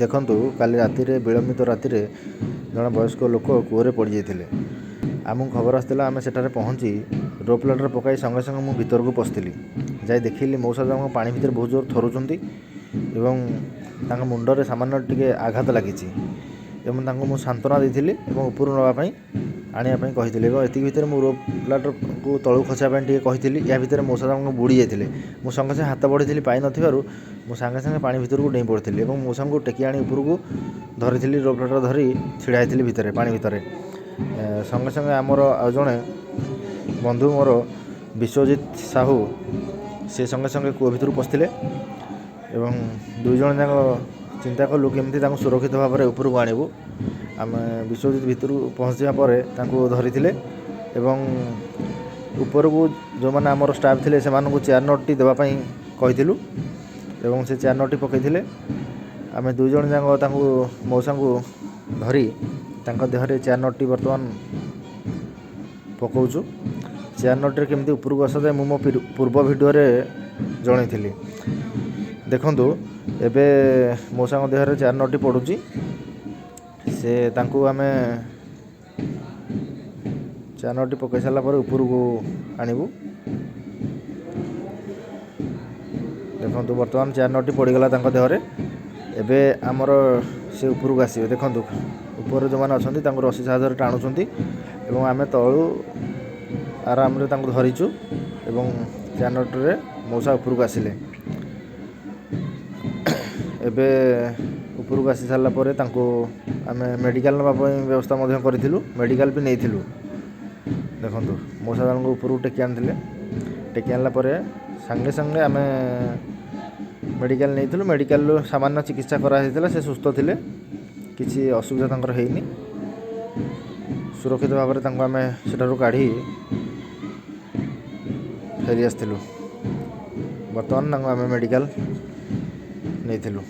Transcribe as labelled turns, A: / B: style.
A: ଦେଖନ୍ତୁ, କାଲି ରାତିରେ ବିଳମ୍ବିତ ରାତିରେ ଜଣେ ବୟସ୍କ ଲୋକ କୂଅରେ ପଡ଼ିଯାଇଥିଲେ। ଆମକୁ ଖବର ଆସିଥିଲା। ଆମେ ସେଠାରେ ପହଞ୍ଚି ରୋପ୍ ଲାଡର୍ ପକାଇ ସଙ୍ଗେ ସଙ୍ଗେ ମୁଁ ଭିତରକୁ ପଶିଥିଲି। ଯାଇ ଦେଖିଲି ମଉସା ଜଣକ ପାଣି ଭିତରେ ବହୁତ ଜୋର ଥରୁଛନ୍ତି ଏବଂ ତାଙ୍କ ମୁଣ୍ଡରେ ସାମାନ୍ୟ ଟିକେ ଆଘାତ ଲାଗିଛି ଏବଂ ତାଙ୍କୁ ମୁଁ ସାନ୍ତ୍ୱନା ଦେଇଥିଲି ଏବଂ ଉପରକୁ ନେବା ପାଇଁ ଆଣିବା ପାଇଁ କହିଥିଲି ଏବଂ ଏତିକି ଭିତରେ ମୁଁ ରୋପ୍ ଲାଡର୍କୁ ତଳକୁ ଖସିବା ପାଇଁ ଟିକେ କହିଥିଲି। ୟା ଭିତରେ ମଉସା ଜଣକ ବୁଡ଼ି ଯାଇଥିଲେ। ମୁଁ ସଙ୍ଗେ ସଙ୍ଗେ ହାତ ବଢ଼େଇଥିଲି, ପାଇନଥିବାରୁ ମୁଁ ସାଙ୍ଗେ ସାଙ୍ଗେ ପାଣି ଭିତରକୁ ଡେଇଁ ପଡ଼ିଥିଲି ଏବଂ ମଉସାଙ୍କୁ ଟେକି ଆଣି ଉପରକୁ ଧରିଥିଲି। ରୋପ୍ ଲାଡର୍ ଧରି ଛିଡ଼ା ହେଇଥିଲି ଭିତରେ, ପାଣି ଭିତରେ। ସଙ୍ଗେ ସଙ୍ଗେ ଆମର ଆଉ ଜଣେ ବନ୍ଧୁ ମୋର ବିଶ୍ୱଜିତ ସାହୁ, ସେ ସଙ୍ଗେ ସଙ୍ଗେ କୂଅ ଭିତରକୁ ପଶିଥିଲେ ଏବଂ ଦୁଇ ଜଣ ଯାକ ଚିନ୍ତା କଲୁ କେମିତି ତାଙ୍କୁ ସୁରକ୍ଷିତ ଭାବରେ ଉପରକୁ ଆଣିବୁ। ଆମେ ବିଶ୍ୱଜିତ ଭିତରକୁ ପହଞ୍ଚିବା ପରେ ତାଙ୍କୁ ଧରିଥିଲେ ଏବଂ ଉପରକୁ ଯେଉଁମାନେ ଆମର ଷ୍ଟାଫ୍ ଥିଲେ ସେମାନଙ୍କୁ ଚେୟାର ନଟ୍ଟି ଦେବା ପାଇଁ କହିଥିଲୁ ଏବଂ ସେ ଚେୟାର ନଟ୍ଟି ପକାଇଥିଲେ। ଆମେ ଦୁଇ ଜଣ ଯାକ ତାଙ୍କୁ ମଉସାଙ୍କୁ ଧରି ତାଙ୍କ ଦେହରେ ଚେୟାର ନଟ୍ଟି ବର୍ତ୍ତମାନ ପକାଉଛୁ। ଚେୟାର ନଟ୍ରେ କେମିତି ଉପରକୁ ଆସାଯାଏ ମୁଁ ମୋ ପୂର୍ବ ଭିଡ଼ିଓରେ ଜଣାଇଥିଲି। ଦେଖନ୍ତୁ, ଏବେ ମଉସାଙ୍କ ଦେହରେ ଚେୟାର ନଟ୍ଟି ପଡ଼ୁଛି। ସେ ତାଙ୍କୁ ଆମେ ଚେୟାର ନଟ୍ଟି ପକାଇ ସାରିଲା ପରେ ଉପରକୁ ଆଣିବୁ। ଦେଖନ୍ତୁ, ବର୍ତ୍ତମାନ ଚେୟାର ନଟ୍ଟି ପଡ଼ିଗଲା ତାଙ୍କ ଦେହରେ। ଏବେ ଆମର ସେ ଉପରକୁ ଆସିବେ। ଦେଖନ୍ତୁ, ଉପରେ ଯେଉଁମାନେ ଅଛନ୍ତି ତାଙ୍କୁ ରସି ସାହାଯ୍ୟରେ ଟାଣୁଛନ୍ତି ଏବଂ ଆମେ ତଳୁ ଆରାମରେ ତାଙ୍କୁ ଧରିଛୁ ଏବଂ ଚେୟାର ନଟ୍ରେ ମଉସା ଉପରକୁ ଆସିଲେ। ଏବେ ଉପରକୁ ଆସି ସାରିଲା ପରେ ତାଙ୍କୁ ଆମେ ମେଡ଼ିକାଲ ନେବା ପାଇଁ ବ୍ୟବସ୍ଥା ମଧ୍ୟ କରିଥିଲୁ, ମେଡ଼ିକାଲ ବି ନେଇଥିଲୁ। ଦେଖନ୍ତୁ, ମଉସା ଜଣଙ୍କୁ ଉପରକୁ ଟେକି ଆଣିଥିଲେ। ଟେକି ଆଣିଲା ପରେ ସାଙ୍ଗେ ସାଙ୍ଗେ ଆମେ ମେଡ଼ିକାଲ ନେଇଥିଲୁ। ମେଡ଼ିକାଲରୁ ସାମାନ୍ୟ ଚିକିତ୍ସା କରାଯାଇଥିଲା। ସେ ସୁସ୍ଥ ଥିଲେ, କିଛି ଅସୁବିଧା ତାଙ୍କର ହେଇନି। ସୁରକ୍ଷିତ ଭାବରେ ତାଙ୍କୁ ଆମେ ସେଠାରୁ କାଢ଼ି ଫେରି ଆସିଥିଲୁ। ବର୍ତ୍ତମାନ ତାଙ୍କୁ ଆମେ ମେଡ଼ିକାଲ ନେଇଥିଲୁ।